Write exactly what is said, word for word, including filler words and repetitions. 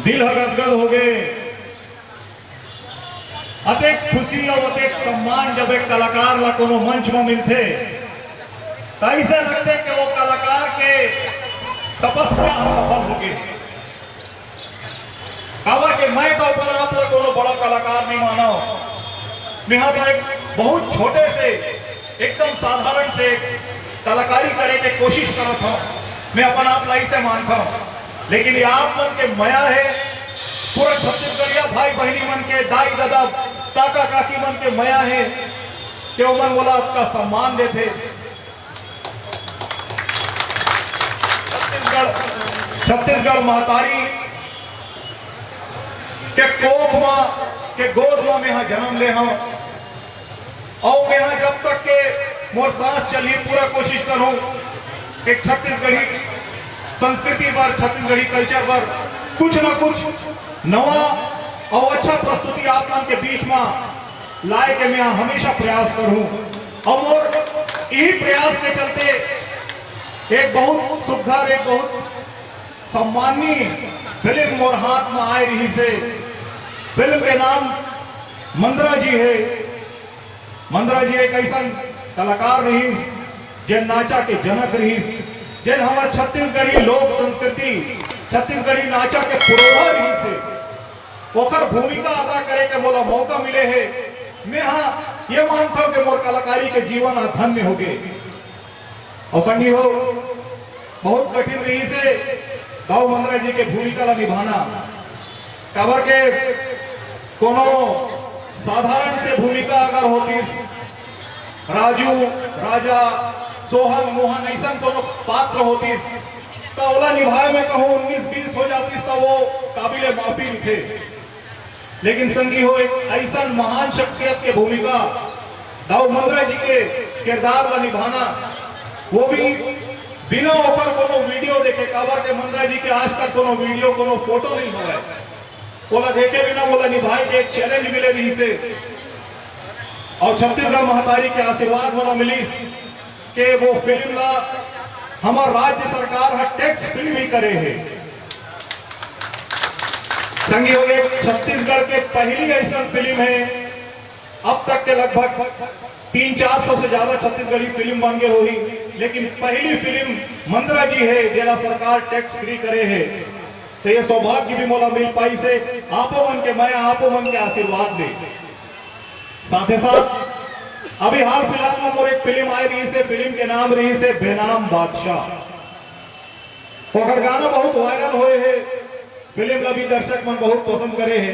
दिल ह गदगद हो गे। अतेक खुशी अउ अतेक सम्मान, जब एक कलाकार ला कोनो मंच म मिलथे, त अइसे लगथे कि वो कलाकार के तपस्या ह सफल हो गे। काबर के मैं तो अपन आप ला कोनो बड़ा कलाकार नहीं मानव, मेहा तो एक बहुत छोटे से, एकदम साधारण से कलाकारी करे के कोशिश करत हव। मैं अपन आप ला अइसे मानत हव, लेकिन ये आप मन के मया हे, पूरा छत्तीसगढ़िया भाई बहिनी मन के, दाई ददा, काका काकी मन के मया हे कि ओमन मोला अतका सम्मान देथे। छत्तीसगढ़, छत्तीसगढ़ महतारी के कोख म, के गोद म मेहा जन्म ले हव। अउ मेहा जब तक के मोर सांस चलही, पूरा कोशिश करहूं कि छत्तीसगढ़ी संस्कृति बर, छत्तीसगढ़ी culture बर कुछ ना कुछ नवा अउ अच्छा प्रस्तुति आप मन के बीच म लाए के मेहा हमेशा प्रयास करहूं। अउ मोर इही प्रयास के चलते एक बहुत सुघर, एक बहुत सम्माननीय फिल्म मोर हाथ म आए रहिस हे। फिल्म के नाम मंदरा जी हे। मंदरा जी एक अइसन कलाकार रहिस, जेन नाचा के जनक रहिस, जेन हमर छत्तीसगढ़ी लोक संस्कृति, छत्तीसगढ़ी नाचा के पुरोधा रहिस हे। ओकर भूमिका अदा करे के मोला मौका मिले हे। मेहा ये मानथव कि मोर कलाकारी के जीवन ह धन्य हो गे। अउ संगी हो, बहुत कठिन रहिस हे दाऊ मंदरा जी के भूमिका ला निभाना। काबर के कोनो साधारण से भूमिका अगर होतिस, राजू, राजा, सोहन, मोहन, अइसन कोनो पात्र होतिस, त ओला निभाए में कहूं उन्नीस बीस हो जातिस, त वो काबिले माफी थे। लेकिन संगी हो, एक अइसन महान शख्सियत के भूमिका, दाऊ मंदरा जी के किरदार ला निभाना, वो भी बिना ओकर कोनो video देखे, काबर के मंदरा जी के आज तक कोनो video, कोनो photo नहीं होवय। ओला देखे बिना ओला निभाए के एक challenge मिले रहिस हे। अउ छत्तीसगढ़ महतारी के आशीर्वाद मोला मिलिस के वो फिल्म ला हमर राज्य सरकार ह tax free भी करे हे। संगी हो, ये छत्तीसगढ़ के पहली अइसन फिल्म हे। अब तक के लगभग तीन चार सौ से ज्यादा छत्तीसगढ़ी फिल्म बन गे होही, लेकिन पहली फिल्म मंदरा जी हे, जेला सरकार tax free करे हे। तो ये सौभाग्य भी मोला मिल पाइस हे, आपो मन के मया, आपो मन के आशीर्वाद ले। साथे साथ अभी हाल फिलहाल में मोर एक फिल्म आए रहिस हे, फिल्म के नाम रहिस हे बेनाम बादशाह। ओकर गाना बहुत viral होए हे, फिल्म ला भी दर्शक मन बहुत पसंद करे हे।